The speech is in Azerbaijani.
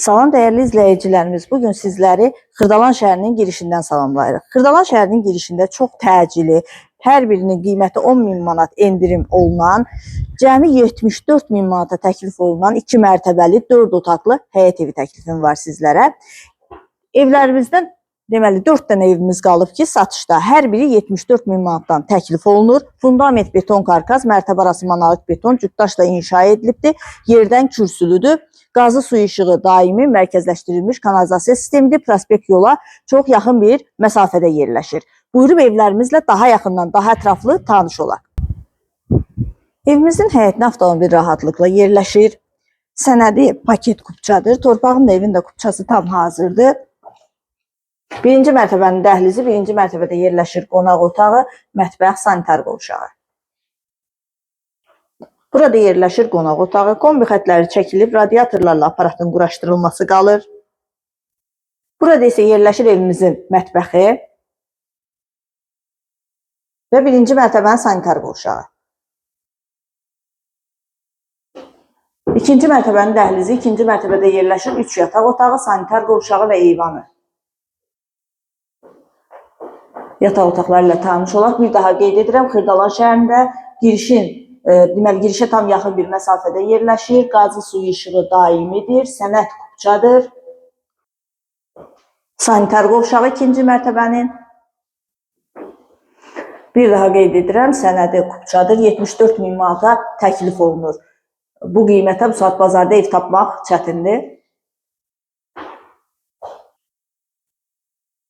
Salam dəyərli izləyicilərimiz. Bu gün sizləri Xırdalan şəhərinin girişindən salamlayırıq. Xırdalan şəhərinin girişində çox təcili, hər birinin qiyməti 10 min manat endirim olunan, cəmi 74 min manata təklif olunan 2 mərtəbəli, 4 otaqlı həyət evi təklifim var sizlərə. Evlərimizdən deməli 4 dənə evimiz qalıb ki, satışda hər biri 74 min manatdan təklif olunur. Fundament beton karkas, mərtəbə arası monolit beton cütdaşla inşa edilibdir. Yerdən kürsülüdür. Qazı su işığı daimi mərkəzləşdirilmiş kanalizasiya sistemidir. Prospekt yola çox yaxın bir məsafədə yerləşir. Buyurub evlərimizlə daha yaxından, daha ətraflı tanış olaq. Evimizin həyətinə avtomobil rahatlıqla yerləşir. Sənədi paket kupçadır. Torpağın da evin də kupçası tam hazırdır. Birinci mərtəbənin dəhlizi, birinci mərtəbədə yerləşir qonaq otağı, mətbəx, sanitar qovşağı. Burada yerləşir qonaq otağı. Kombi xətləri çəkilib, radiatorlarla aparatın quraşdırılması qalır. Burada isə yerləşir evimizin mətbəxi və birinci mərtəbənin sanitar qovşağı. İkinci mərtəbənin dəhlizi, ikinci mərtəbədə yerləşir 3 yataq otağı, sanitar qovşağı və eyvanı. Yataq otaqları ilə tanış olaq. Bir daha qeyd edirəm, Xırdalan şəhərində girişin, deməli girişə tam yaxın bir məsafədə yerləşir. Qazı suyu işığı daimidir, sənəd kupçadır. Sanitar qovşağı ikinci mərtəbənin. Bir daha qeyd edirəm, sənədi kupçadır. 74 min manata təklif olunur. Bu qiymətə bu saat bazarda ev tapmaq çətindir.